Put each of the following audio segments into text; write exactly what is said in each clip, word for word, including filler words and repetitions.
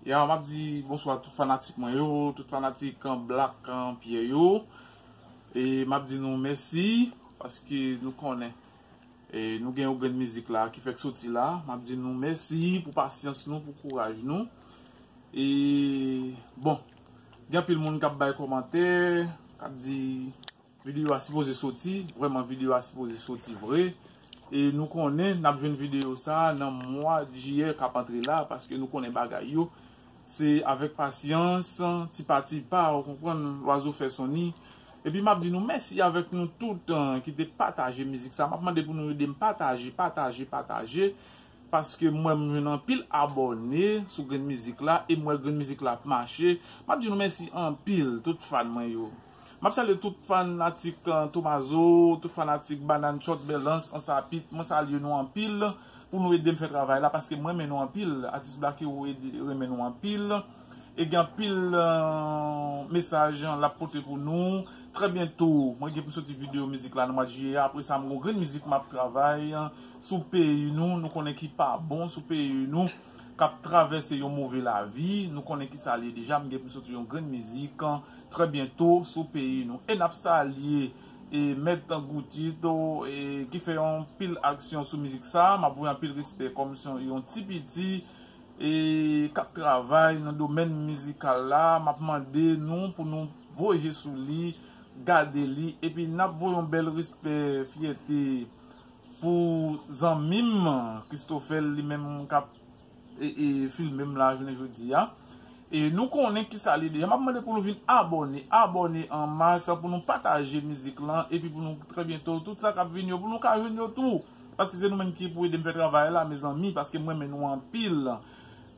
Ya, m ap di bonswa tout fanatik mwen yo, tout fanatik, an, Black, an, Pierre yo. E m ap di nou mèsi, paske nou konnen, e, nou gen yon grenn mizik la ki fèk soti la. M ap di nou mèsi pou pasyans nou, pou kouraj nou. E, bon, gen anpil moun k ap bay kòmantè, k ap di videyo a sipoze soti, vrèman videyo a sipoze soti vre. E nou konnen n ap jwenn videyo sa a nan mwa jiyè k ap antre la, paske nou konnen bagay yo se avèk pasyans, ti pa ti pa, ou konprann, lwazo fè son ni. Epi m ap di nou mèsi avèk nou tout, an, ki te pataje mizik sa. M ap mande pou nou ede m pataje, pataje, pataje. Paske m wè m jwenn anpil abòne sou grenn mizik la, e m wè grenn mizik la ap mache. M ap di nou mèsi anpil, tout fan mwen yo. M ap salye tout fanatik, an, Tomazo, tout fanatik Banane Chòt Bèlans, an, Sapit. Mwen salye nou anpil pou nou ede m fè travay la, paske m renmen nou anpil. Atis Black Hero ede, renmen nou anpil. E gen anpil, an, mesaj, an, l ap pote pou nou. Trè byento, mwen gen pou m soti videyo mizik la nan mwa jiyè. Apre sa, m gon grenn mizik m ap travay, an, sou peyi nou. Nou konnen ki pa bon sou peyi nou, k ap travèse yon move lavi. Nou konnen ki sa l ye deja. M gen pou m soti yon grenn mizik, an, trè byento sou peyi nou. E n ap salye, e, Mèt Goutito, e, ki fè yon pil aksyon sou mizik sa. M ap voye anpil respè kòm se yon, yon ti piti, e, k ap travay nan domèn mizikal la. M ap mande nou pou nou voye sou li, gade li, epi n ap voye yon bèl respè, fyète pou zanmi m, Christophel, li menm k ap, e, e, filme m la jounen jodi a. E nou konnen ki sa li deja. M ap mande pou nou vin abòne, abòne an mas, pou nou pataje mizik lan, epi pou nou trè byento, tout sa k ap vini yo, pou nou ka jwenn yo tou. Paske se nou menm ki pou ede m fè travay la, mezanmi, paske m renmen nou anpil.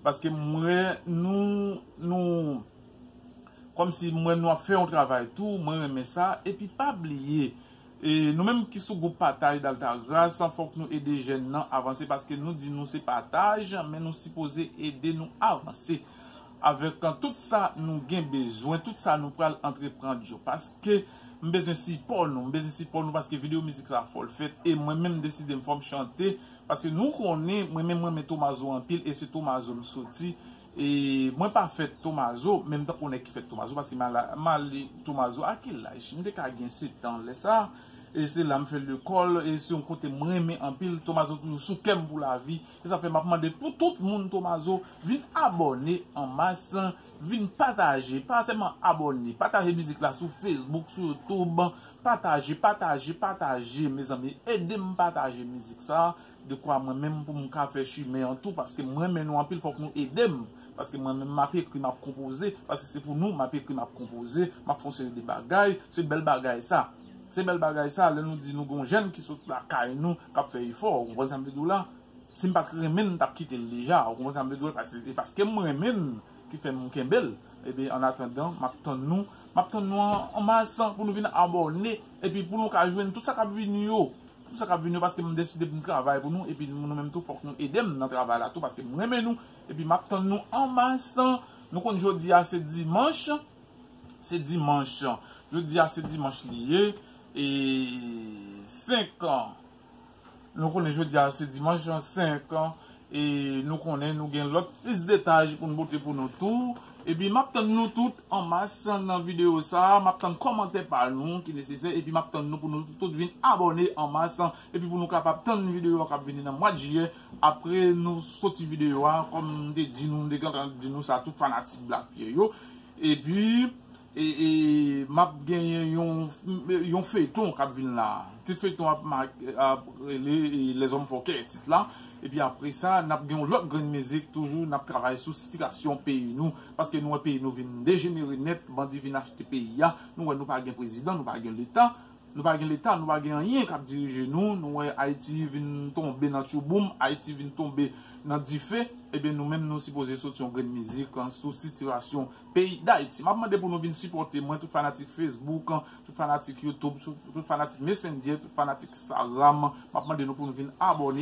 Paske m wè nou, nou, kòmsi m wè nou ap fè yon travay tou, mwen renmen sa. Epi pa bliye, e, nou menm ki sou gwoup pataj Dalta Gras, fòk nou ede jèn nan avanse, paske nou di nou se pataj, men nou sipoze ede nou avanse avèk, an, tout sa nou gen bezwen, tout sa nou pral antreprann yo. Paske m bezwen sipò nou, m bezwen sipò nou, paske videyo mizik sa fò l fèt, e mwen menm m deside m fò m chante, paske nou konnen, mwen menm, mwen renmen Tomazo anpil, e se Tomazo m soti, e mwen pa fèt Tomazo, men m tankou nèg ki fèt Tomazo, paske m ale, m ale Tomazo a ki laj? M te ka gen sèt an lè sa, e se la m fè lekòl, e se yon kote m renmen anpil, Tomazo toujou sou kè m pou lavi, e sa fè m ap mande pou tout moun Tomazo vin abòne an mas, vin pataje, pa sèlman abòne, pataje mizik la sou Facebook, sou YouTube, pataje, pataje, pataje, mezanmi, ede m pataje mizik sa, dekwa mwen menm pou m ka fè chimen an tou, paske m renmen nou anpil, fòk nou ede m, paske mwen menm m ap ekri, m ap konpoze, paske se pou nou m ap ekri, m ap konpoze, m ap fè yon seri de bagay, se bèl bagay sa. Se bèl bagay sa, lè nou di nou gon jèn ki sot lakay nou, k ap fè efò, ou konprann sa m vle di w la? Si m pa t renmen l, m t ap kite l deja, ou konprann sa m vle di w la? Paske, e paske m renmen l ki fè m kenbe l. Ebyen, annatandan, m ap tann nou, m ap tann nou an, an mas pou nou vin abòne, epi pou nou ka jwenn tout sa k ap vini yo. Tout sa k ap vini yo, paske m deside pou m travay pou nou, epi nou, nou menm tou, fòk nou ede m nan travay la tou, paske m renmen nou, epi m ap tann nou an mas. Nou konn jodi a se dimanch, se dimanch, jodi a se dimanch li ye, e senk, nou konnen jodi a se dimanch senk, e nou konnen nou gen lòt plis detay pou n pote pou nou tou. Epi m ap tann nou tout an mas nan videyo sa a. M ap tann kòmantè pa nou ki nesesè. Epi m ap tann nou pou nou tout vin abòne an mas. Epi pou nou kapab tann videyo a k ap vini nan mwa jiyè. Apre nou soti videyo a, kòm m te di nou, m te gentan di nou sa, tout fanatik Black Pierre yo. Epi, e, e, m ap genyen yon, yon feyton k ap vin la. Tit feyton ap ma-, ap rele, e, Les Hommes Forqués, tit la. Epi apre sa, n ap gen yon lòt grenn mizik toujou, n ap travay sou sitiyasyon peyi nou. Paske nou wè peyi nou vin dejenere nèt, bandi vin achte peyi a. Nou wè nou pa gen prezidan, nou pa gen leta. Nou pa gen leta, nou pa gen anyen k ap dirije nou. Nou wè Ayiti vin tonbe nan tchouboum, Ayiti vin tonbe nan dife. Ebyen, nou menm, nou sipoze soti yon grenn mizik, an, sou sitiyasyon peyi Dayiti. M ap mande pou nou vin sipòte mwen, tout fanatik Facebook, an, tout fanatik YouTube, sou, tout fanatik Messenger, tout fanatik Instagram. M ap mande nou pou nou vin abòne.